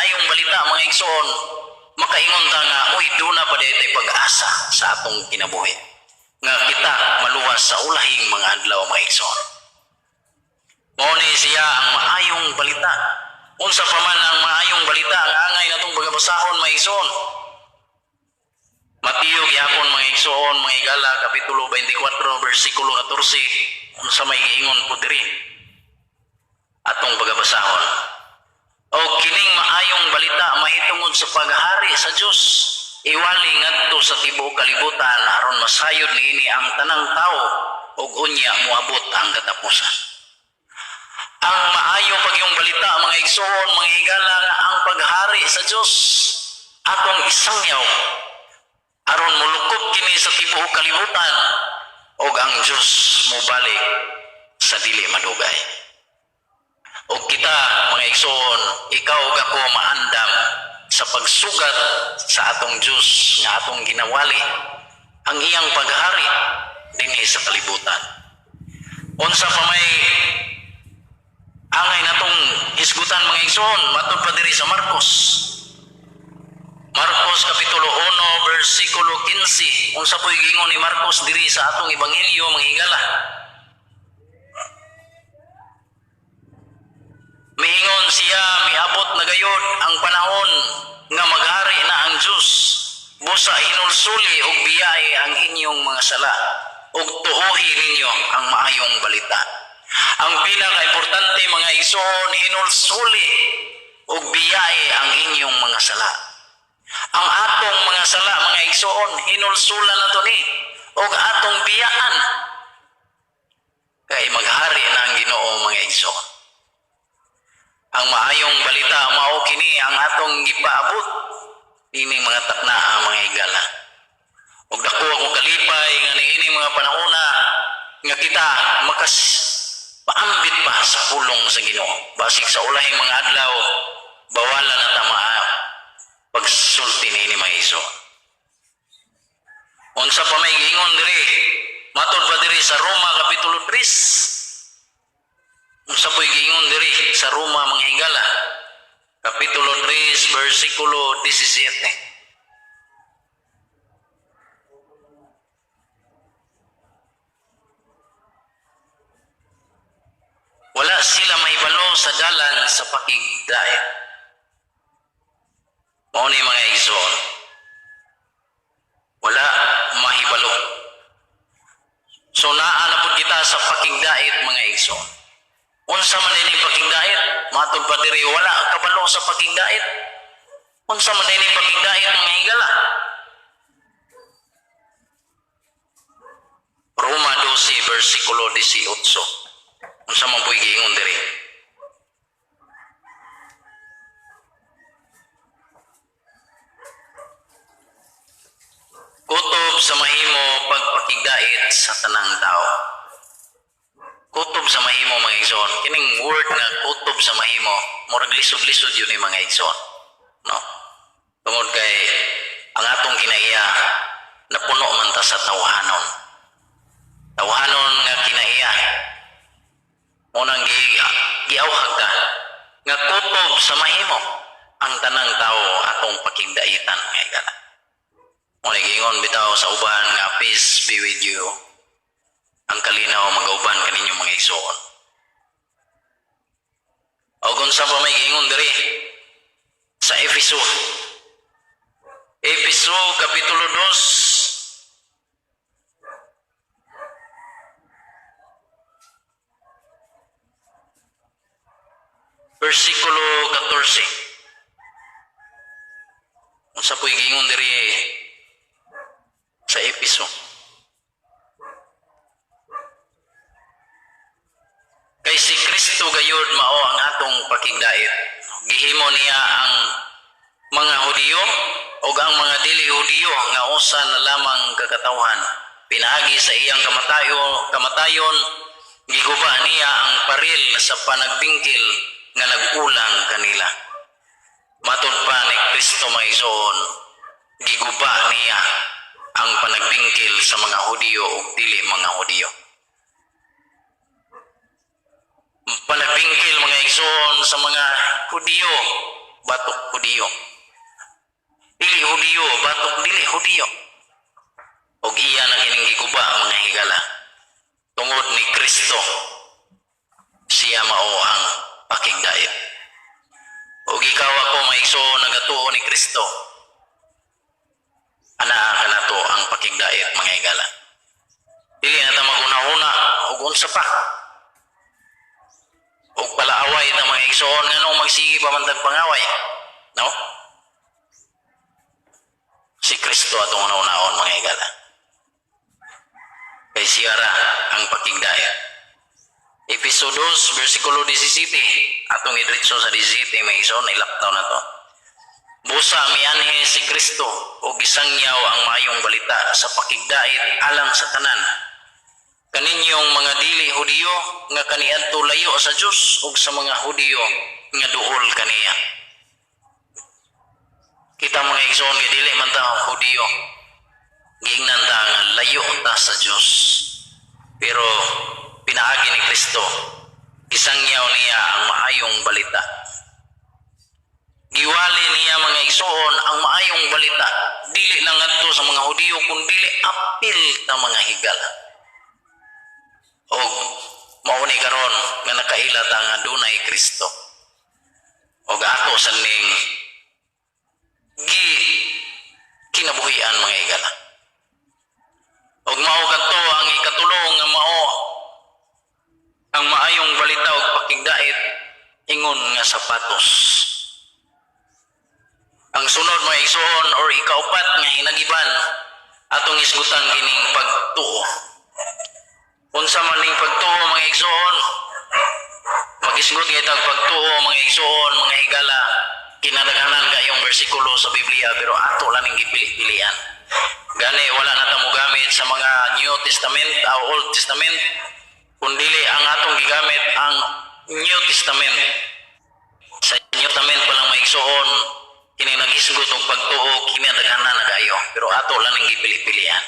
maayong balita, mga igsoon, makaingon ta nga, uy, duna pa diay pag-asa sa atong kinabuhi nga kita maluwas sa ulahing mga adlaw, mga igsoon. Mao ni siya ang maayong balita. Unsa pa man ang maayong balita ang angay natong pagabasahon, mga igsoon? Mateo gihapon, mga igsoon, mga higala, kapitulo 24 bersikulo 14. Unsa may giingon po diri? Atong pagabasahon. O kining maayong balita mahitungod sa paghari sa Dios iwali ngadto sa tibuok kalibutan aron masayod niini ang tanang tawo ug unya moabot ang katapusan. Ang maayo pagyong balita, mga igsoon, mga higala, nga ang paghari sa Dios atong isangyaw aron molukop kini sa tibuok kalibutan ug ang Dios mobalik sa dili madugay. Ug kita, mga igsoon, ikaw ug ako maandam sa pagsugat sa atong Dios nga atong ginawali ang iyang paghari dinhi sa kalibutan. Unsa pa may angay natong hisgutan, mga igsoon, matud pa diri sa Marcos? Marcos kapitulo 1 bersikulo 15. Unsa po'y giingon ni Marcos diri sa atong ebanghelyo, mga higala? Miingon siya, miabot na gayod ang panahon nga maghari na ang Dios. Busa hinulsuli og biyahe ang inyong mga sala ug tuohi ninyo ang maayong balita. Ang pinaka-importante, mga igsoon, hinulsuli ug biyahe ang inyong mga sala. Ang atong mga sala, mga igsoon, hinulsulan na to ni ug atong biyaan kay maghari na ang Ginoo, mga igsoon. Ang maayong balita mao kini ang atong gipaabot nining mga taknaa, mga higala. Ug dako ako kalipay nga niining mga panahona nga kita makas paambit pa sa pulong sa Ginoo. Basig sa ulahing mga adlaw bawalan na ta maa pagsulti niini, mga igsoon. Unsa pa may giingon diri? Matud pa diri sa Roma kapitulo 3. Unsa po'y giingon diri sa Roma, mga higala? Kapitulo 3 versikulo 17. Wala sila mahibalo sa dalan sa pakigdaet. Mao ni, mga igsoon. Wala mahibalo. So naa na pud kita sa pakigdait, mga igsoon. Unsa man ini pakigdait? Matud pa diri, wala kabalo sa pakigdait. Unsa man ini pakigdait, mga higala? Roma 12 versikulo 18. Unsa man po'y giingon diri? Kutob sa mahimo pagpakigdait sa tanang tao. Kutob sa mahimo, mga igsoon. Kining word nga kutob sa mahimo, murag lisod-lisod yun ni, mga igsoon. No? Tungod kay ang atong kinaiya napuno man ta sa tawhanon. Tawhanon nga kinaiya. Unang giawhag ta nga kutob sa mahimo ang tanang tao atong pakigdaitan, mga higala. Mo giingon bitaw sa uban nga "Peace be with you." Ang kalinaw magauban kaninyo, mga igsoon. O unsa pa may giingon diri sa Efeso? Efeso kapitulo 2 versikulo 14. Unsa po'y giingon diri sa Efeso? Kay si Kristo gayud mao ang atong pakigdait. Gihimo niya ang mga Hudiyo o ang mga dili Hudiyo nga usa na lamang kakatawhan. Pinaagi sa iyang kamatayon, giguba niya ang paril sa panagbingkil nga nag-ulang kanila. Matud pa ni Kristo, mga igsoon, giguba niya ang panagbingkil sa mga Hudiyo ug dili mga Hudiyo. Panagbingkil, mga igsoon, sa mga Hudiyo. batok Hudiyo. Dili Hudiyo batok dili Hudiyo. Og iya na kining giguba, mga higala. Tungod ni Kristo, siya mao ang pakigdait. Og ikaw, ako, mga igsoon, nagatuo ni Kristo. Anaa kanato ang pakigdait, mga higala. Dili na ta maghuna-huna og unsa pa. Og palaaway ta, mga igsoon, nganong magsige pa man tag pangaway? No? Si Kristo atong una-unaon, mga higala. Kay siya ra ang pakigdait. Efeso 2, versikulo 17. Atong idritso sa 17, mga igsoon, ilaktaw na to. Busa mianhi si Kristo ug gisangyaw ang maayong balita sa pakigdait alang sa tanan. Kaninyong mga dili Hudiyo nga kaniadto layo sa Dios ug sa mga Hudiyo nga duol kaniya. Kita, mga igsoon, kay dili man ta Hudiyo. Giingnan ta nga layo ta sa Dios. Pero pinaagi ni Kristo, gisangyaw niya ang maayong balita. Giwali niya, mga igsoon, ang maayong balita. Dili lang ngadto sa mga Hudiyo kun dili apil ta, mga higala. Og mao ni karon nga nakaila ta nga dunay Kristo. Og ato sa ning gi kinabuhian, mga higala. Og mao kadto ang ikatulo nga mao ang maayong balita og pakigdait ingon nga sapatos. Ang sunod, mga igsoon, or ikaupat nga hinagiban, atong isgutan kining pagtuo. Unsa man ning pagtuo, mga igsoon? Magisgot kitag pagtuo, mga igsoon, mga higala. Kinadaghanan kayong bersikulo sa Biblia, pero ato lang ning gipili-pilian. Gani wala na ta mogamit sa mga New Testament o Old Testament, kundili ang atong gigamit ang New Testament. Sa New Testament pa lang, mga igsoon, kini naghisgot og pagtuo, kinadaghanan na kayo, pero ato lang ning gipili-pilian.